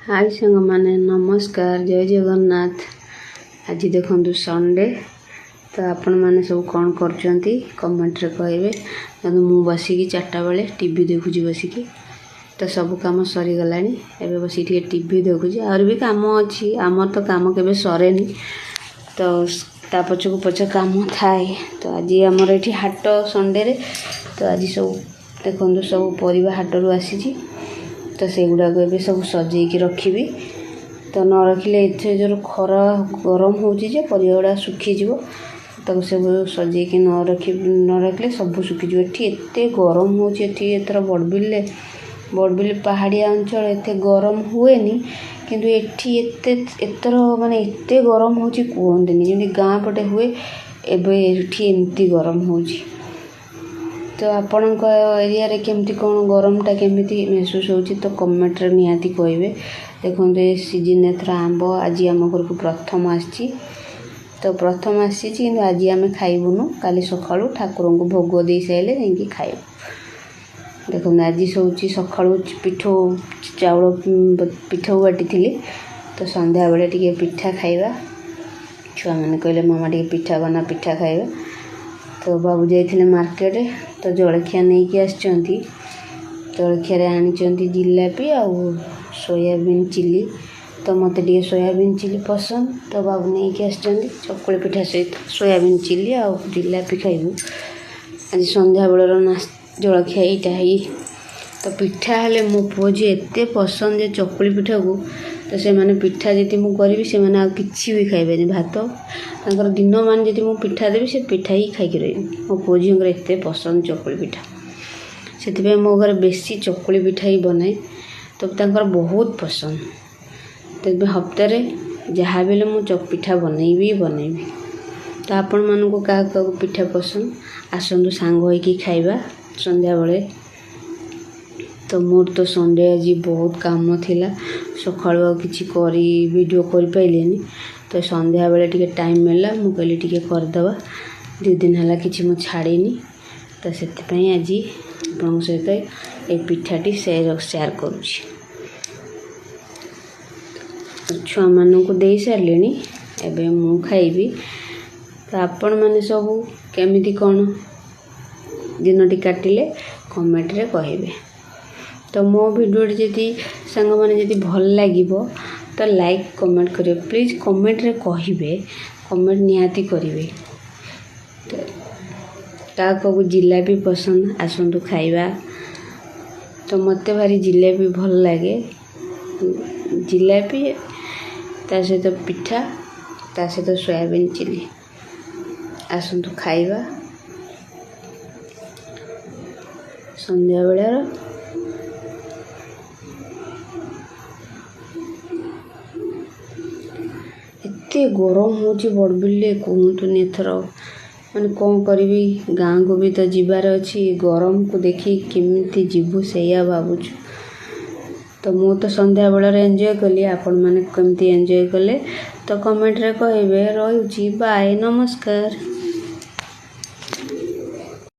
High ସାଙ୍ଗମାନେ, ନମସ୍କାର, ଜୟ ଜଗନ୍ନାଥ। ଆଜି ଦେଖନ୍ତୁ ସଣ୍ଡେ, ତ ଆପଣମାନେ ସବୁ କ'ଣ କରୁଛନ୍ତି କମେଣ୍ଟରେ କହିବେ। ତେଣୁ ମୁଁ ବସିକି 4ଟା ବେଳେ ଟିଭି ଦେଖୁଛି ବସିକି। ତ ସବୁ କାମ ସରିଗଲାଣି, ଏବେ ବସିକି ଟିକେ ଟିଭି ଦେଖୁଛି। ଆହୁରି ବି କାମ ଅଛି, ଆମର ତ କାମ କେବେ ସରେନି, ତ ତା ପଛକୁ ପଛ କାମ ଥାଏ। ତ ଆଜି ଆମର ଏଠି ହାଟ ସଣ୍ଡେରେ, ତ ଆଜି ସବୁ ଦେଖନ୍ତୁ ସବୁ ପରିବା ହାଟରୁ ଆସିଛି, ତ ସେଗୁଡ଼ାକ ଏବେ ସବୁ ସଜେଇକି ରଖିବି। ତ ନ ରଖିଲେ ଏତେ ଜୋର ଖରା ଗରମ ହେଉଛି ଯେ ପରିବା ଗୁଡ଼ା ଶୁଖିଯିବ। ତାକୁ ସବୁ ସଜେଇକି ନ ରଖିଲେ ସବୁ ଶୁଖିଯିବ। ଏଠି ଏତେ ଗରମ ହେଉଛି, ଏଠି ଏଥର ବଡ଼ବିଲରେ, ବଡ଼ବିଲ ପାହାଡ଼ିଆ ଅଞ୍ଚଳ, ଏତେ ଗରମ ହୁଏନି, କିନ୍ତୁ ଏଠି ଏତେ ଏଥର ମାନେ ଏତେ ଗରମ ହେଉଛି କୁହନ୍ତିନି। ଯେମିତି ଗାଁ ପଟେ ହୁଏ, ଏବେ ଏଠି ଏମିତି ଗରମ ହେଉଛି। ତ ଆପଣଙ୍କ ଏରିଆରେ କେମିତି କ'ଣ ଗରମଟା କେମିତି ମେହସୁସ ହେଉଛି, ତ କମେଣ୍ଟରେ ନିହାତି କହିବେ। ଦେଖନ୍ତୁ ଏ ସିଜିନ୍ ଏଥର ଆମ୍ବ ଆଜି ଆମ ଘରକୁ ପ୍ରଥମ ଆସିଛି। ତ ପ୍ରଥମ ଆସିଛି, କିନ୍ତୁ ଆଜି ଆମେ ଖାଇବୁନୁ, କାଲି ସକାଳୁ ଠାକୁରଙ୍କୁ ଭୋଗ ଦେଇ ସାରିଲେ ଯାଇକି ଖାଇବୁ। ଦେଖନ୍ତୁ ଆଜି ହେଉଛି ସକାଳୁ ପିଠଉ ଚାଉଳ ପିଠଉ ବାଟିଥିଲି, ତ ସନ୍ଧ୍ୟାବେଳେ ଟିକେ ପିଠା ଖାଇବା। ଛୁଆମାନେ କହିଲେ ମାମା ଟିକେ ପିଠା ବନା, ପିଠା ଖାଇବା। ତ ବାବୁ ଯାଇଥିଲେ ମାର୍କେଟ, ତ ଜଳଖିଆ ନେଇକି ଆସିଛନ୍ତି। ଜଳଖିଆରେ ଆଣିଛନ୍ତି ଜିଲାପି ଆଉ ସୋୟାବିନ୍ ଚିଲି। ତ ମୋତେ ଟିକେ ସୋୟାବିନ୍ ଚିଲି ପସନ୍ଦ, ତ ବାବୁ ନେଇକି ଆସିଛନ୍ତି ଚକୁଳି ପିଠା ସହିତ ସୋୟାବିନ୍ ଚିଲି ଆଉ ଜିଲାପି ଖାଇବୁ ଆଜି ସନ୍ଧ୍ୟାବେଳର ଜଳଖିଆ ଏଇଟା ହେଇ। ତ ପିଠା ହେଲେ ମୋ ପୁଅ ଝିଅ ଏତେ ପସନ୍ଦ ଯେ ଚକୁଳି ପିଠାକୁ, ତ ସେମାନେ ପିଠା ଯଦି ମୁଁ କରିବି ସେମାନେ ଆଉ କିଛି ବି ଖାଇବେନି, ଭାତ ତାଙ୍କର ଦିନମାନ ଯଦି ମୁଁ ପିଠା ଦେବି ସେ ପିଠା ହିଁ ଖାଇକି ରହିବେ। ମୋ ପୁଅ ଝିଅଙ୍କର ଏତେ ପସନ୍ଦ ଚକୁଳି ପିଠା, ସେଥିପାଇଁ ମୋ ଘରେ ବେଶୀ ଚକୁଳି ପିଠା ହିଁ ବନାଏ, ତ ତାଙ୍କର ବହୁତ ପସନ୍ଦ। ତେବେ ହପ୍ତାରେ ଯାହା ବି ହେଲେ ମୁଁ ପିଠା ବନେଇବି ବନେଇବି। ତ ଆପଣମାନଙ୍କୁ କାହାକୁ କାହାକୁ ପିଠା ପସନ୍ଦ, ଆସନ୍ତୁ ସାଙ୍ଗ ହେଇକି ଖାଇବା ସନ୍ଧ୍ୟାବେଳେ। ତ ମୋର ତ ସଣ୍ଡେ ଆଜି ବହୁତ କାମ ଥିଲା, ସକାଳୁ ଆଉ କିଛି କରି ଭିଡ଼ିଓ କରିପାରିଲିନି। ତ ସନ୍ଧ୍ୟାବେଳେ ଟିକେ ଟାଇମ୍ ମିଳିଲା, ମୁଁ କହିଲି ଟିକେ କରିଦେବା, 2 ଦିନ ହେଲା କିଛି ମୁଁ ଛାଡ଼ିନି, ତ ସେଥିପାଇଁ ଆଜି ଆପଣଙ୍କ ସହିତ ଏଇ ପିଠାଟି ସେୟାର କରୁଛି। ଛୁଆମାନଙ୍କୁ ଦେଇ ସାରିଲିଣି, ଏବେ ମୁଁ ଖାଇବି। ତ ଆପଣମାନେ ସବୁ କେମିତି କ'ଣ ଦିନଟି କାଟିଲେ କମେଣ୍ଟରେ କହିବେ। ତ ମୋ ଭିଡ଼ିଓଟି ଯଦି ସାଙ୍ଗମାନେ ଯଦି ଭଲ ଲାଗିବ ତ ଲାଇକ୍ କମେଣ୍ଟ କରିବେ, ପ୍ଲିଜ୍ କମେଣ୍ଟରେ କହିବେ, କମେଣ୍ଟ ନିହାତି କରିବେ। ତ କାହାକୁ ଜିଲାପି ପସନ୍ଦ ଆସନ୍ତୁ ଖାଇବା। ତ ମୋତେ ଭାରି ଜିଲାପି ଭଲ ଲାଗେ, ଜିଲାପି ତା ସହିତ ପିଠା, ତା ସହିତ ସୋୟାବିନ୍ ଚିଲି। ଆସନ୍ତୁ ଖାଇବା ସନ୍ଧ୍ୟାବେଳର। ଏତେ ଗରମ ହେଉଛି ବଡ଼ବିଲରେ କୁହନ୍ତୁନି ଏଥର, ମାନେ କ'ଣ କରିବି, ଗାଁକୁ ବି ତ ଯିବାର ଅଛି, ଗରମକୁ ଦେଖି କେମିତି ଯିବୁ ସେଇଆ ଭାବୁଛୁ। ତ ମୁଁ ତ ସନ୍ଧ୍ୟାବେଳରେ ଏନ୍ଜୟ କଲି, ଆପଣମାନେ କେମିତି ଏନ୍ଜୟ କଲେ ତ କମେଣ୍ଟରେ କହିବେ। ରହୁଛି, ବାଏ, ନମସ୍କାର।